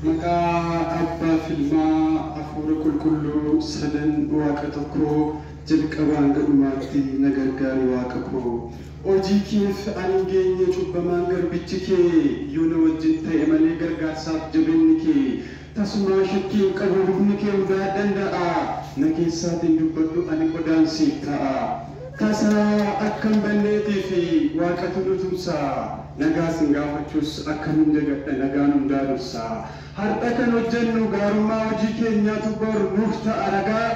Maqaa Abbaa Filmaa Hafuura Qulqulluu sadan Waaqa tokkoo jalqabaan gadhumaatti na gargaari Waaqa koo. Hojii keef ani hin geenye cubbamaan garbichi kee yoo na wajjin ta'e malee gargaarsaaf jabinni kee tasumaa shakkii hin qabu humni kee hundaa danda'a na keessaatiin dubbadhu ani qodaan siif ta'a. Tasa akka hin banneetii fi Waaqatu nu tumsa nagaa sin gaafachuus akkamin dagadha nagaan hundaa dursa. Har'a kan hojjennu gaarummaa hojii keenyaatu bor nuuf ta'a ragaa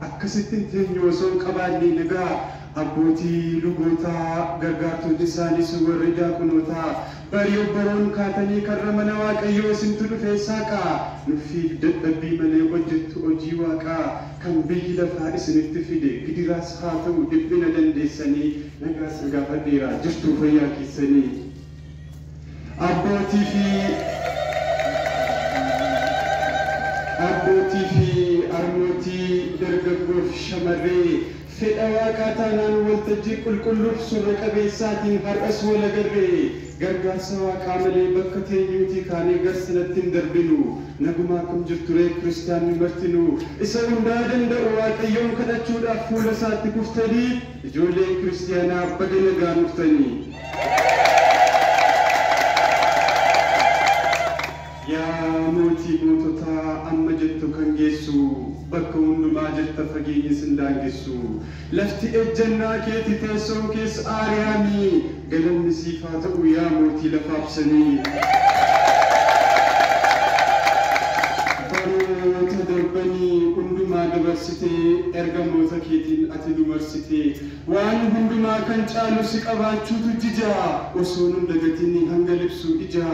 akkasitti hin teenyu osoo hin qabaanne nagaa abbootii lubootaa gargaartonni isaanis warri daaqonootaa barii obboroon kaatanii karra mana Waaqayyoo isintu dhufee saaqaa nuffiif dadhabbii malee hojjettu hojii Waaqaa kan biyyi lafaa isinitti fide gidiraas haa ta'u dhiphina dandeessanii nagaa sin gaafadheera jirtuu fayyaa keessanii. Abbootii fi harmootii dargaggoof shamarree fedha Waaqaa taanaan waltajjii qulqulluuf surra qabeessaatiin har'as wal agarree gargaarsa Waaqaa malee bakka teenyuutii kaanee garsanatti hin darbinu nagumaa akkam jirtu ree kiristaanni martinuu isa hundaa danda'u Waaqayyoon kadhachuudhaaf fuula isaatti kuftanii ijoolleen kiristaanaa baga nagaa nuftanii. Yaa mootii moototaa amma jettu kan geessu bakka hundumaa jirta fageenyi sin daangessu lafti ejjannaa keeti teessoon keessa aariyaamii galanni siif haa ta'u yaa mootii lafaabsanii. Baroota darbanii hundumaa dabarsitee ergamoota keetiin ati nu marsitee waan hundumaa kan caalu si qabaachuutu jija osoo nun dagatinni hanga libsuu ija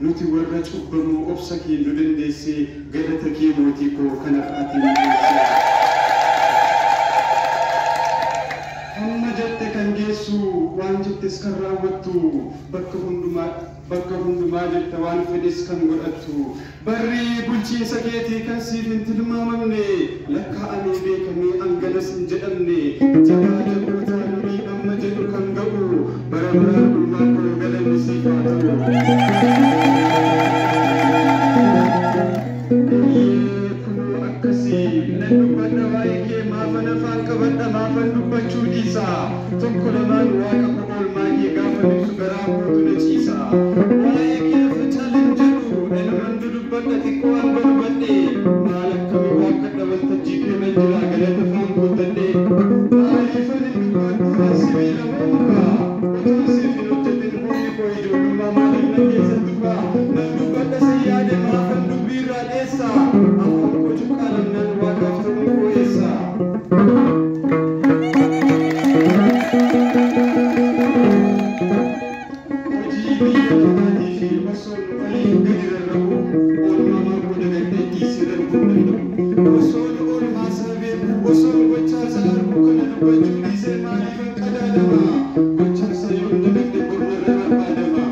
nuti warra cubbamoo obsa kee nu dandeesse galata kee mootii koo kanaaf ati nu geesse. Hamma jette kan geessu waan jettes kan raawwattu bakka hundumaa jirta waan fedhes kan godhattu barri bulchiinsa keetii kan siif hin tilmaamamne lakkaa'amee beekamee hanganas hin jedhamne jabaa jabootaa nurii amma jedhu kan ga'u bara baraan dhummaa koo galanni siif haa ta'u. Kunoo akkasii nan dubbadha waa'ee kee maafan afaan qabadha maafan dubbachuu dhiisa tokko lamaan Waaqa koo oolmaa kee gaafa ibsu garaa kootu na ciisa. Waa'ee kee facaalin jedhu ilman dudubbadha xiqqoo hanga hubadhe maal akkamii waakkadha waltajjii kee nan jira galata afaan guuttadhe. Maaliifan hin dubbadhu an sibiila moo muka utuu siif hin hojjetin humni koo ijoollummaa maaliif na keessa tuqa nan dubbadha sin yaade maafan dubbiirraa dheessa afaan koo cuqqaalamnaan Waaqaaf ta'uun koo eessa. Hojii biyya lafaatii fi osoon olii gadi rarra'u oolmaa koo dagadhee dhiisee darbuu danda'u. Osoon oolmaa isaa beeku osoon gochaa isaa argu kana dubbachuu dhiisee maaliifan qadaadama gochaa isaa yoon dagadhe bornarra barbaadama.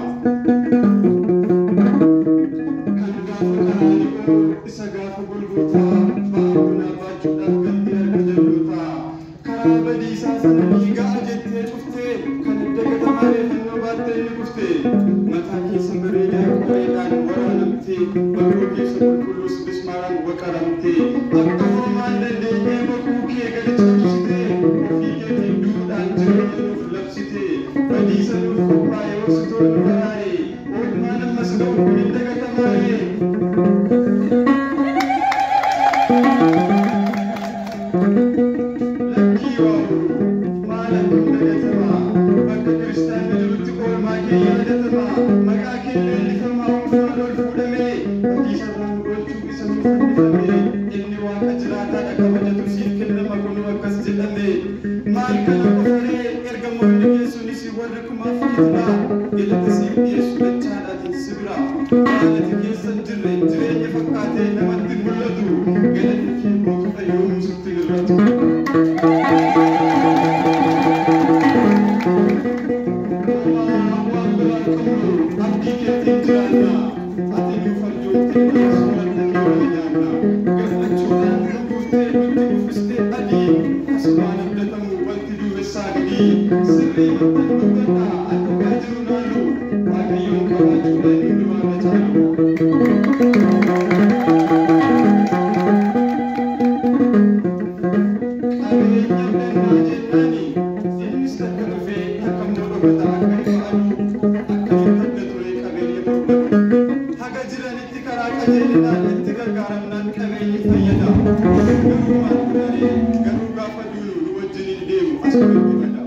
Kan gaafa Qaraani'oo isa gaafa Golgootaa ba'aa bunaa baachuudhaaf galtee harka jallootaa karaa badiisaa sana dhiigaa jettee cuftee kan dagatamaa reeffannoo baattee inni kuftee mataa keessa bareedaa qoreedhaan waraanamtee barruu keessa qulqulluus bismaaraan waqaramtee akka homaa hin dandeenyee boquu kee gadi cabsitee ofii keetiin duudhaan jireenya nuuf labsitee badiisa nuuf qophaa'e hoositoo nu baraare oolmaan ammas ga'u kun hin dagatamaaree. Lakkii waawu maal akkam dagatama bakka kiristaanni jirutti oolmaa kee yaadatama maqaa kee leellifamaa ulfaan ol fuudhamee badiisa irraa nu oolchuuf isa nuuf fannifame inni Waaqa jiraataadha kabajatu siif kennama kunuu akkas jedhame maal kana qofaree ergamoonni keessunis warri kumaaf kitila galata siif dhiyeessu dachaadhaatiin si bira maalati keessa hin jirre jireenya fakkaatee namatti hin mul'atu galanni kee guutuudha yoomuu sitti hir'atu. Waan biraa qabnu abdii keetiin jiraanna ati nuuf arjoomtee soorata kee wal nyaanna gammachuudhaan nu guuttee nutti uffistee adii asumaan abdatamu wanti duumessaa gadii sirrii maxxan dubbadha akka jiru naalu Waaqayyoon qabaachuudhaan hundumaa irra caalu. bada. Garuu maal godhanii garuu gaafa duunu nu wajjin hin deemu asumatti bada.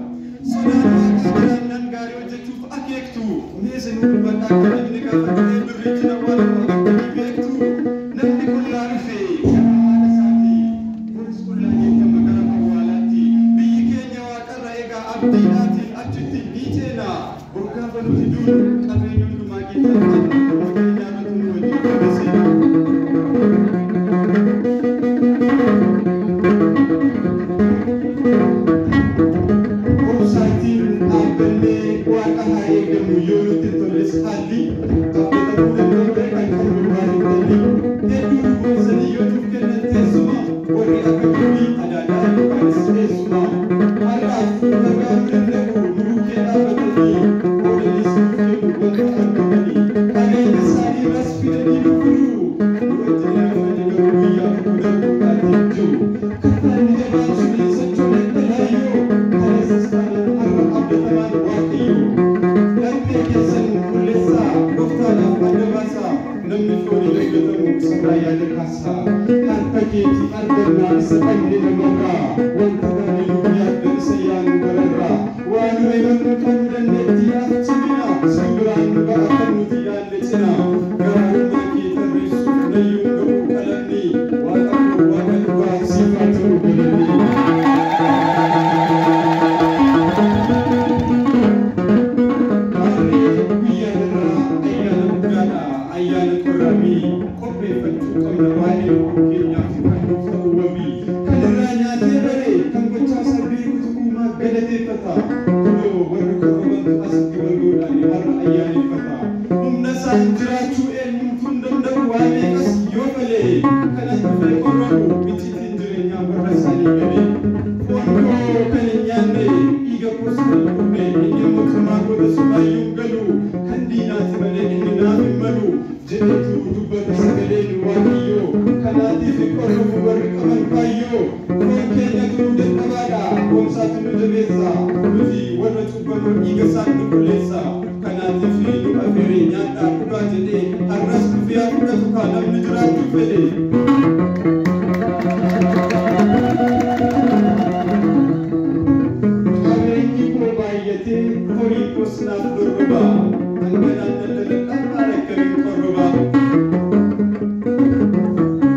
Sodaan waaqaa jiraannaan gaarii hojjechuuf akeektu. Meeshaa nu dubbadhaa kan inni gaafa du'ee birrichi awwaalamu agartanii beektu. Namni qullaa dhufe gara haadha isaati. Boris qullaa geeffama gara awwaalaatti. Biyyi keenya waaqarra egaa abdiidhaatiin achitti ni ceena. Gaafa nuti duunu qabeenya hundumaa keessaa qabnu keenyaarratti nu wajjin qabee seena. Obsaatiin dhaabbannee waaqa haa eeggannu yoo nutti hin tolles haalli abdatamuu danda'u kan qabnu waan hin talle. Hedduu nu goonsanii yoo nuuf kennan teessuma warri akka durii adaadaa yookaanis eessuma. Har'aaf nu gargaaruu danda'u nu bukkee dhaabbatanii oodanis nuuf kennu wanta argatanii. Qabeenya isaanii irras fidanii nu fidu. Nu wajjin hafanii garuu guyyaa tokko darbuudhaatiif jiru. Kattaan ni jabaan sun hin sochoone dhalaayyoo. Kaleessas taanaan har'a abdatamaan Waaqayyo. Laphee keessan qulleessaa, gooftaadhaaf adda baasaa, namni fooniin eeggatamu isarraa yaada kaasaa. Harka keetii argannaa isa dhabne namarraa, wanta gaarii nuu yaadda isa yaanu gararraa. Waanuma himannu qabnu dandeettiidhaaf cimina, simbiraan nu ga'a kan nuti yaadne cina. Gaarummaa kee tarreessuuf nayyuun ga'uu qalamni, Waaqa koo Waaqa dhugaa siif haa ta'u galanni. Maarree guyyaa irraa ayyaana guddaadha. Ayyaana qorrabii qopheeffachuu qabna waa'ee lubbuu keenyaaf kan nuuf ta'u wabii. Kan irraa nyaatee bare kan gochaa isaa beekutu uumaa galateeffata. Kunoo warri qorrabantu asitti wal ga'uudhaan har'a ayyaaneffata. Humna isaan jiraachuu eenyumtuu hin danda'u waa meeqas yoo malee kanas dhufee qorrabu icciitiin jireenyaa warra isaanii galee. Foon koo kan hin nyaanne dhiiga koos kan hin dhugne inni mootummaa koo tasumaayyuu hin galu kan diinaati malee inni naaf hin malu jedhetu dubbata sagaleen Waaqayyoo. Kanaatiif qorrabu warri qaban kaayyoo. Foon keenyatu nu dadhabaadha foonsaatu nu jabeessa nuti warra cubbamoo dhiiga isaan nu qulleessa. Kanaatiif nu afeeree nyaadhaa dhugaa jedhee har'as dhufee haa fudhatu kaa namni jiraachuu fedhe. Qabeenyi koo baay'atee horiin koos naaf dorroba. Hanganaan daldaladhaa maal akkamiin qorroba.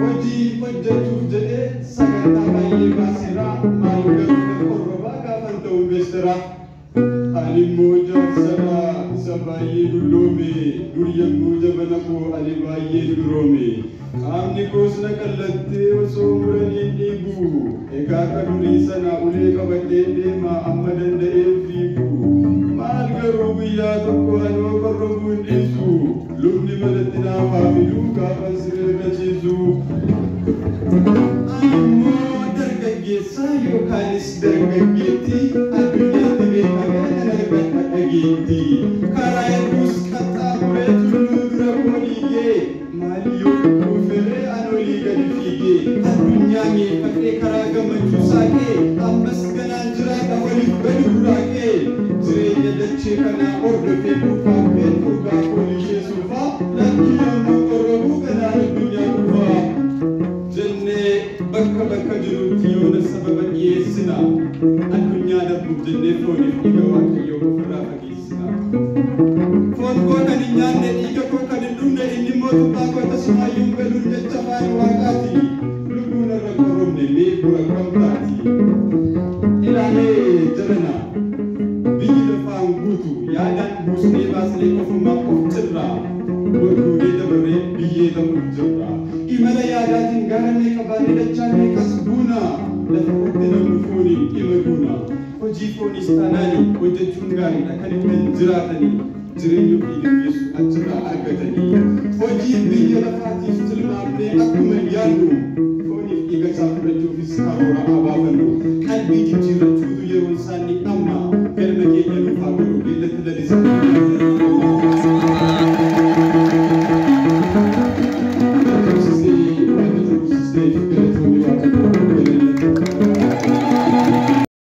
Hojii hojjechuuf jedhee sagantaa baay'ee baaseera. Maal garuu na qorroba gaafan ta'u beeksira. Ani immoo jaarsadha isa baay'ee dulloome. Dur yommuu jabana koo ani baay'ee duroome. Qaamni koos na qallattee osoo muranii dhiigu. Egaa akka durii sana ulee qabadhee deema amma danda'ee fiigu. Maal garuu guyyaa tokko anoo qorrobuu hin dhiisu. Lubni manatti naaf haa fiduu gaafan siree ciisu. Ani immoo dargaggeessa yookaanis dargaggeettii addunyaatti beekamee nan argadha dhageettii. Karaa hedduus qaxxaamuree tulluu dura koo dhiigee maal yoo kuuferee an olii gadi fiigee addunyaa miidhagdee karaa gammachuu saaqee ammas ganaan jiraadha oliif gadi buraaqee jireenya dachee kanaa hordofee dhuunfaa urgaa foolii ishee suufaa lakkii yommuu qorrobuu ganaa addunyaa dhufaa. Jennee bakka bakka jirutti yoona sababa dhiyeessina. Addunyaa darbuuf jennee fooniif dhiiga Waaqayyoo ofirraa fageessina. Foon koo kan hin nyaanne dhiiga koo kan hin dhugne inni mootummaa koo tasumaayyuu hin galuun jecha afaan Waaqaati. Lubbuun irra qorrobne mee bura kam taati? Ilaalee jarana biyyi lafaan guutu yaadaan buusnee baasnee ofumaa of cirra. Borduunee dabarree biyyee ta'uuf jirra. Imala yaadaatiin gaara meeqa baanee dachaa meeqas buuna. Lafa irratti namni fooniin dhima duuna. Hojii fooniis taanaani hojjechuun gaariidha kan ittiin jiraatanii. Jireenya ofii gaggeessu achirraa argatanii. Hojii biyya lafaatiif